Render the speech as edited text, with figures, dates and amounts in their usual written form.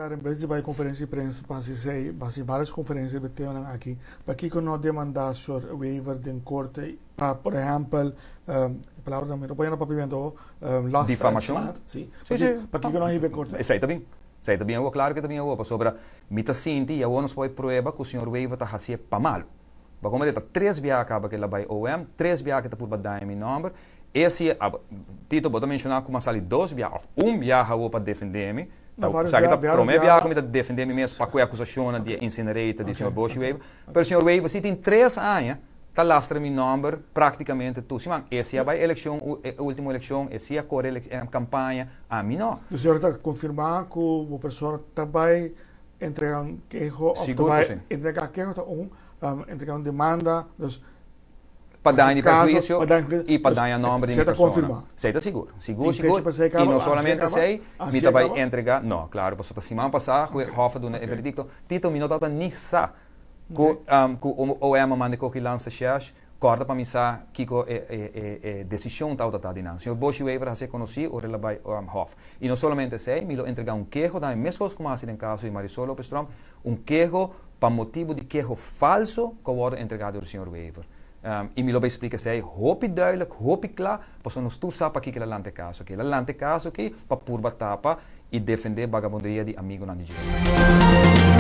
Oduber en bes di bai conferencia di prensa pa haci esey, pa haci varios conferencia riba e temanan aki, pakico no demanda señor Wever den corte pa, por ehempel, e palabra mi no por yama papiamento awo, laster en Difamacion? smaad, si. Si, si. Pakico no hiba e corte? Esey ta bin. Esey ta bin awo, claro cu ta bin awo, pasobra mi ta sinti y awo nos por prueba cu señor Wever ta hacié pa malo. Bo a komprende? Ta tres biaha kaba ku el a bai OM, tres biaha ku e ta purba daña mi nòmber. E si, Tito, bo ta menshoná ku mi a sali dos biaha òf un biaha awor pa defendé mi. Ta, esaki ta promé biaha ku mi ta defendé mi mes pa ku e akusashonnan di e incinerator di señor Boshy Wever. Pero señor Wever si tin tres aña ta lastra mi nòmber práktikamente tur siman. E si a bai elekshon, e último elekshon, e si a kore kampaña, ami no. Dus señor ta konfirmá ku bo persona ta bai entrega un keho of ta bai entrega keho ta un entrega un demanda dus pa daña di perhuicio y pa daña nomber di mi persona esey ta sigur sigur sigur y no solamente esey mi ta bai entrega no claro pasobra ta siman pasa cu e hof a duna e veredicto Tito mi no tabata ni sa cu cu OM a manda e koki lansa shesh Kòrda pa mi sa kiko e desishon tabata ta di nan. Señor Boshy Wever a hasié konosí ora el a bai Hof. I no solamente esei, mi lo entregá un keho tambe, meskos ku mi a hasi den kaso di Marisol Lopez Tromp, un keho pa motibu di keho falso ku a wòrdu entregá dor di señor Wever. I mi lo bai splika esei hopi duidelijk, hopi kla, pasobra nos tur sa pakiko el a lanta e kaso aki. El a lanta e kaso aki pa purba tapa i defendé bagabonderia di amigunan di dje.